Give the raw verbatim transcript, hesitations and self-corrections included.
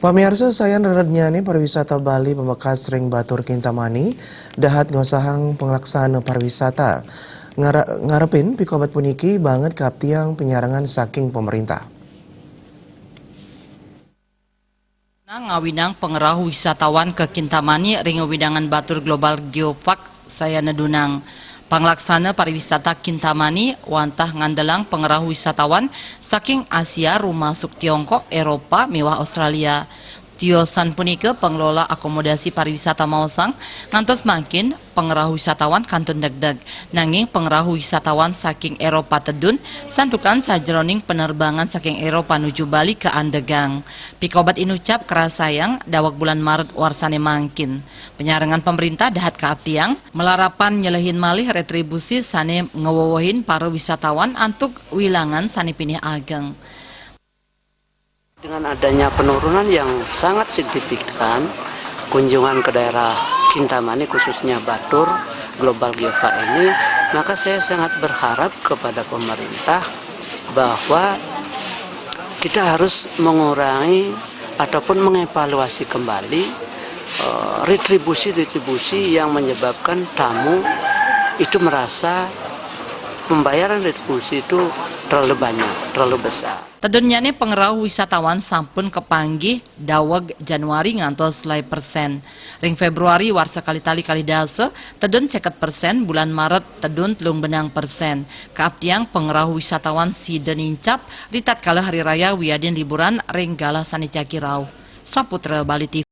Pamiarsa, sayan rerednyane pariwisata Bali pamekas ring Batur Kintamani dahat ngosahang panglaksana pariwisata. Ngara-, ngarepin pikobat puniki banget kaaptiang panyarengan saking pamerintah. Nah, ngawinang pangrauh wisatawan ka Kintamani ring wewidangan Batur Global Geopark sayana dunang. Panglaksana pariwisata Kintamani wantah ngandelang pangrauh wisatawan saking Asia, rumasuk Tiongkok, Eropa, miwah Australia. Tiosan punika, pengelola akomodasi pariwisata maosang, ngantos mangkin pangrauh wisatawan kantun degdeg. Nanging pangrauh wisatawan saking Eropa tedun, santukan sajeroning penerbangan saking Eropa nuju Bali kaandegang. Pikobat inucap karasayang daweg bulan Maret warsane mangkin. Panyarengan pamerintah dahat kaaptiang, malarapan nyelehin malih retribusi sane ngwewehin para wisatawan antuk wilangan sane pinih ageng. Dengan adanya penurunan yang sangat signifikan kunjungan ke daerah Kintamani, khususnya Batur Global Geopark ini, maka saya sangat berharap kepada pemerintah bahwa kita harus mengurangi ataupun mengevaluasi kembali, eh, retribusi-retribusi yang menyebabkan tamu itu merasa pembayaran retribusi itu terlalu banyak, terlalu besar. Tedunnyane pangrauh wisatawan sampun kapanggih daweg Januari ngantos lai persen. Ring Februari warsa kalih tali kalih dasa, tedun seket persen, bulan Maret tedun telung benang persen. Kaaptiang pangrauh wisatawan sida nincap ritatkala hari raya wiadin liburan ring galah sane jagi rauh. Saputra Bali T V.